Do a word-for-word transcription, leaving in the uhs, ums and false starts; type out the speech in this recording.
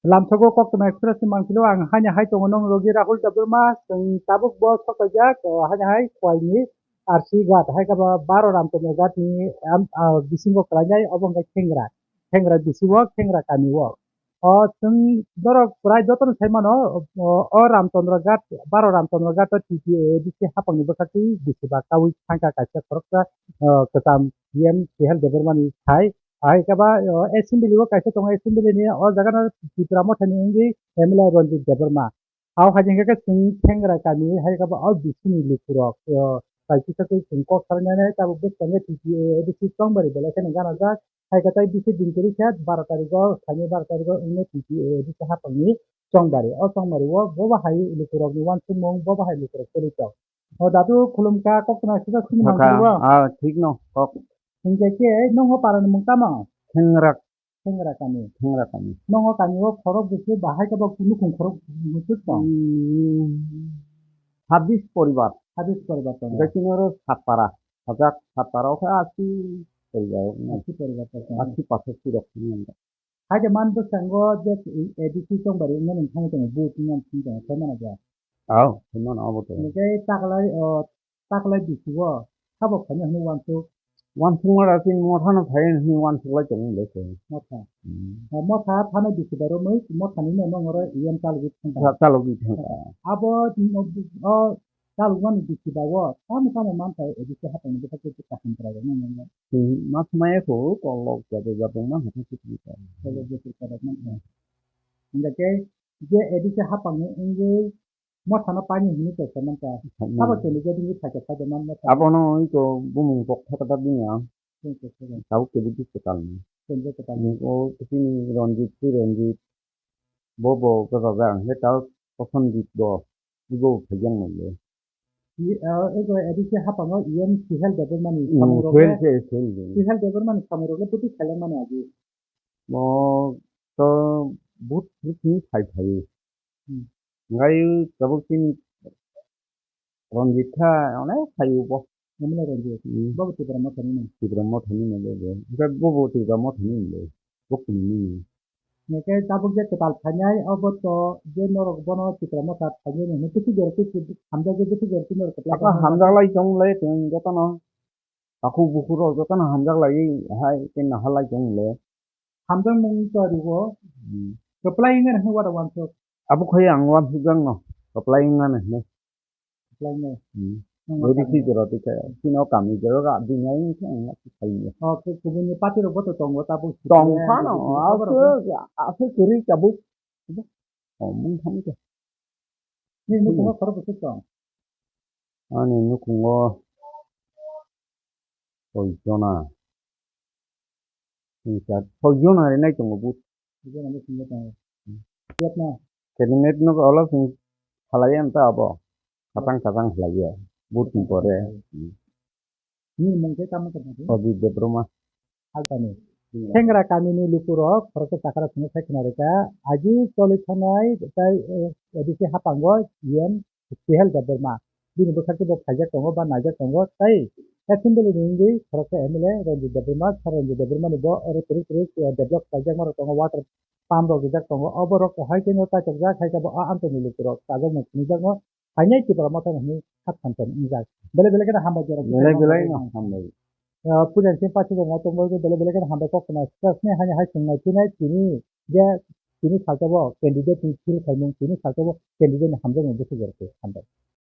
Lamsogo Koktwma Express ni mangpili o ang haino hai tongo nong logi Rahul Debbarma, chwng tabuk bo sok paijak, o, haino hai Khowai ni R C Ghat, hai khe bo baro Ramchandra Ghat ni, am, ah, bisingo kwlainai, obo hwnkhe Khengra, Khengra bisingo, Khengra kami o. O chwng norok prai jotono sai mano, o, o Ramchandra Ghat, baro Ramchandra Ghat o T T A A D C hapang ni bwkhak twi bisi ba kaui thangkha kaisa khoroksa, o, kwcham C M Suhel Debbarma ni sai. Hai khe ba, o, assembly o kaisa tongo, assembly ni o jaga no Tipra Motha ni wngwi M L A Ranjit Debbarma. Abo hai khe chwng Khengra kami hai khe ba o bisingni lukurok, o, bai kisa khe chwng kok salainani tabuk bwskango T T A A D C chongbari belai kheno gana jak. Hai khe tai bisi din kwrwi khe baro tarikgo, phaini baro tarikgo wngwi T T A A D C hapangni chongbari. O chongbari o bo bahai lukurokni uansukmung, bo bahai lukurok kwrwi tong. O dadu khulumkha, kok tuna sida sini Khakha, mangkha bo. Ah, thik no, kok. Hingke ke nongo parani mung tamo? Thengra. Thengra kami. Thengra kami. Nongo kami o khorok bisi bahai kabo nukhung khorok bisi tong. Hmm. Habis poribar. Habis poribar tong. Hingke kini oro Satpara. Hajak Satpara o khe asi poribar. Asi poribar tong. Asi pasok sirok. Hai de man bwskango je A D C chongbari wngmani thangwi tongo, vote wngmani thangwi tongo, sai mano je. Aw, sai mano abo to. Hingke taklai, o, taklai bisi o sabo phaino hwnwi uansuk. Uansuk mano chini Motha no phai hwnwi uansuk lai tongo le se. Motha. Hmm. O, Motha thana bisi bai romwi, Motha ni no nongoro E M chalogwi thangkha. Cha-, chalogwi thangkha. Abo, o, chalokmani bisi ba o tamo tamo manthai A D C hapang ni bwkhak tei kaham kwrwi rok nang nang. Tei ma swmai kho kolok jabo jabo ma hapang khe tong kha. Kolok jabo jabo ma kha. Hingkha khe je A D C hapang ni wngwi Motha no paini hwnwi tongsa man kha. Sabo candidate wngwi phaikha, phaikha man Motha. Abono wngkha bumung kok thakta bini ang. Tei kok thakta. Tabuk kebit kwtal ni. Kebit kwtal ni. O chini Ranjit, twi Ranjit. Bo bo kwchajak ang khe tabuk Prosenjit bo. Ibo phaijak nai le. I, ah, ego A D C hapang o E M Suhel Debbarma ni samung rok le. Suhel se, Suhel se. Suhel Debbarma ni samung rok le bwtwi khailangmani agi. Bo to but but ni phai phai. Hmm. Ngai tabuk chini Ranjit kha onek phai bo. M L A Ranjit. Hmm. Bo Tipra Motha ni no. Tipra Motha ni no bo. Hingke bo bo Tipra Motha ni le. Bo kunu ni. Hingke tabuk je kwtal phainai, obo to je norok bono Tipra Motha phainai hwnwi bisi jora twi hamjakgo, bisi jora twi norok kwtal. Aka hamjak lai tong le tong jotono. Takhuk bukhuk rok jotono hamjak lai hai tei nahar lai tong le. Hamjakmung to rigo. Hmm. Kwplai wngya hwnwi wada uansuk. Abo khai ang uansuk jak no. Kwplai wngya hwnwi. Kwplai wngya. Hmm. Nang ma Jadi kami. Si jora twi kaya. Sino kami jora ga di ngai wngkhe ang ma khai ya. Oh, ku-, kubuni party rok bo to tongo tabuk. Tong phano, aswk, aswk kwrwi tabuk. Oh, mung thang khe. Ni nukhungo khorok bwswk tong? Ani nukhungo soi jona. Soi jona rinai tongo but. Soi jona nukhungo tongo. Yatna. Cabinet no olo sing halai anta abo. Katang katang halai ya. But ni pore. Nini mung khe tamo tongkha khe? Ajit Debbarma. Agani. Hmm. Thengra kamini lukurok khoroksa chakra songwi sai khna rwkha. Agi choli thangnai tai, eh, A D C hapango E M Suhel Debbarma. Bini bwkhak tei bo phaijak tongo ba naijak tongo. Tai assembly ni wngwi khoroksa M L A Ranjit Debbarma, Sir Ranjit Debbarma ni bo oro kwrwi kwrwi, eh, develop khlaijakma rok tongo, water pump rok rijak tongo. Obo rok hai khe no chaichokjak, hai khe bo a amchaini lukurok chajakmung phunukjakno. Phainai Tipra Motha ni hwnwi kha than than wngjak. Belai belai kheno hambai jorok. Belai belai no hambai. Ah, puila ni simi paisa jorok tongbai belai belai kheno hambai kok khna. Sasni hani hai chwng nai phinai tini je tini salsa bo candidate ni feel khaimung, tini salsa bo candidate ni hamjakmung bwswk jorok hambai.